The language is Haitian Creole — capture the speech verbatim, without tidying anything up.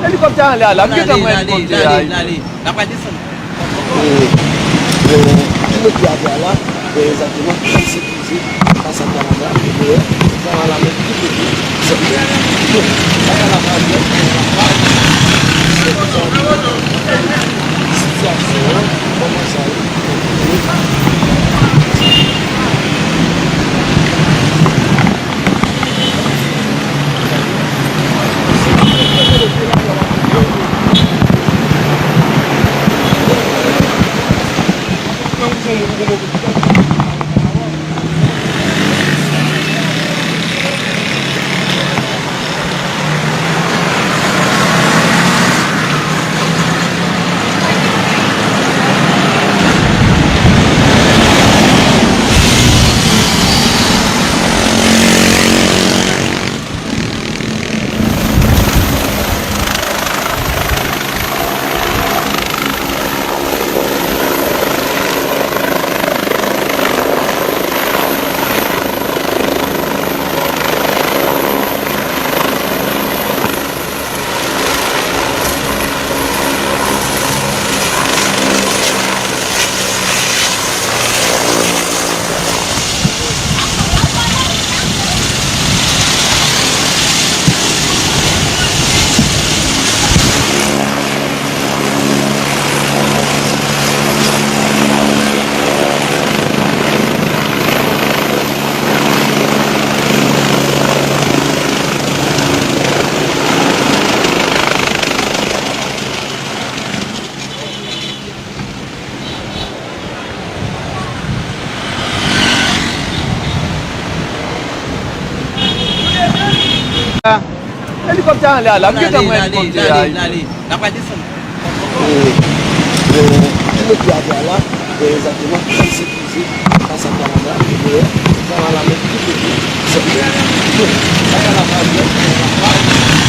Elikoptè anlè a la, m gentan wè elikoptè a. N ale, n ale, n ale. N ap pral desann. E, e, ki mete atè a la, e, egzakteman, ki sekirize fasad la laba, e, dèyè, fwa la la mèt ki kote, sèt mèt. Bon, sa ka la pa byen, sa ka pa. Sitiyasyon an, kòman sa ye? Elikoptè anlè a la, m gentan wè elikoptè a. N ap pral desann. E, e, ki mete atè a la, e, egzakteman, ki sekirize fasad la laba, e, dèyè, fwa la la mèt ki kote, sèt mèt. Bon, sa ka la pa byen, sa ka pa.